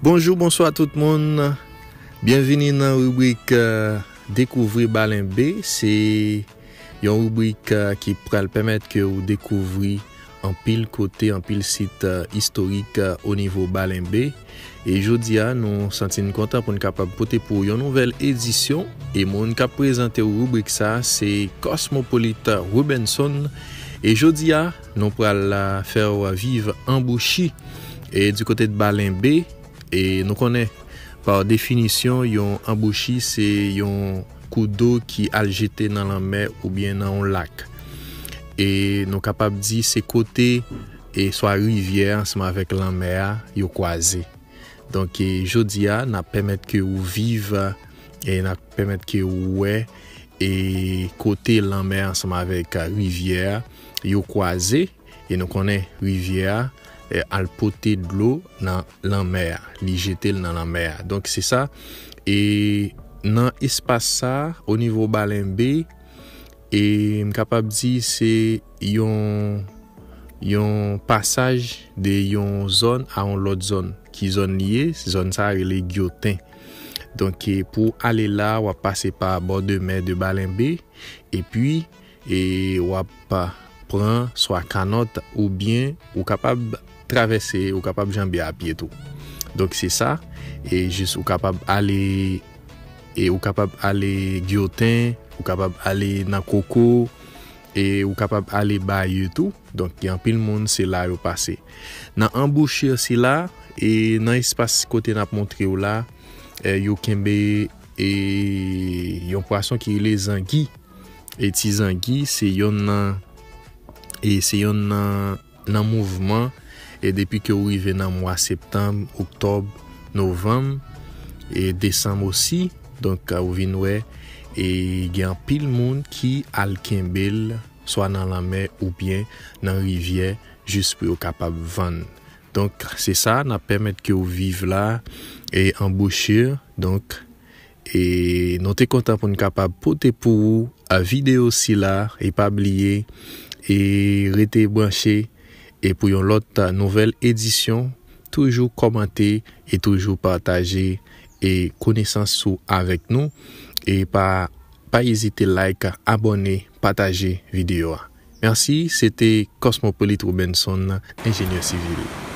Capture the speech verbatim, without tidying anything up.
Bonjou, bonswa tout moun. Byenvini nan ribrik, eh, Dekouvri Balenbe. Se yon ribrik, eh, ki pral pèmèt ke ou dekouvri anpil kote, anpil sit, eh, istorik, eh, o nivo Balenbe. E jodi a, nou santi n kontan pou n kapab pote pou yon nouvèl edisyon. E moun k ap prezante w ribrik sa, se Cosmopolite Rubenson. E jodi a, nou pral, eh, fè w viv anbouchi. E di kote de Balenbe, e nou konnen, pa definisyon, yon anbouchi se yon kou dlo ki al jete nan lanmè oubyen nan yon lak. E nou kapab di se kote, e swa rivyè ansanm avèk lanmè a, yo kwaze. Donk, e jodi a, n ap pèmèt ke ou viv, e n ap pèmèt ke ou wè, e kote lanmè ansanm avèk, a, rivyè a, yo kwaze. E nou konnen rivyè a, e, al pote dlo nan lanmè a, li jete l nan lanmè a. Donk, se sa. E nan espas sa, o nivo Balenbe, e m kapab di se yon, yon pasaj de yon zòn a yon lòt zòn. Ki zòn li ye? Zòn sa rele Gyoten. Donk, e, pou ale la, w ap pase pa bò de mè de Balenbe, epi, e, w ap pran swa kanòt oubyen ou kapab travèse, ou kapab janbe a pye tou. Donk, se sa. E jis ou kapab ale, e ou kapab ale Gyoten, ou kapab ale nan Koko, e ou kapab ale Baye tou. Donk, gen anpil moun, se la yo pase. Nan anbouchi sila, e nan espas kote n ap montre w la, e yo kenbe, e yon pwason ki rele zangi. E ti zangi, se yonn nan, e se yonn nan, nan mouvman. E depi ke w rive nan mwa septanm, oktòb, novanm, e desanm osi, donk, ou vin wè, e gen anpil moun ki al kenbe l, swa nan lanmè oubyen nan rivyè, jis pou yo kapab vann. Donk, se sa, n ap pèmèt ke w viv la, e anbouchi, donk, e nou te kontan pou n kapab pote pou ou, a, videyo sila, e pa bliye, e rete branche, e pou yon lòt, a, nouvèl edisyon, toujou kòmante, e toujou pataje, e konesans ou avèk nou, e pa, pa ezite like, abòne, pataje videyo a. Mèsi, se te Cosmopolite Rubenson, enjenyè sivil.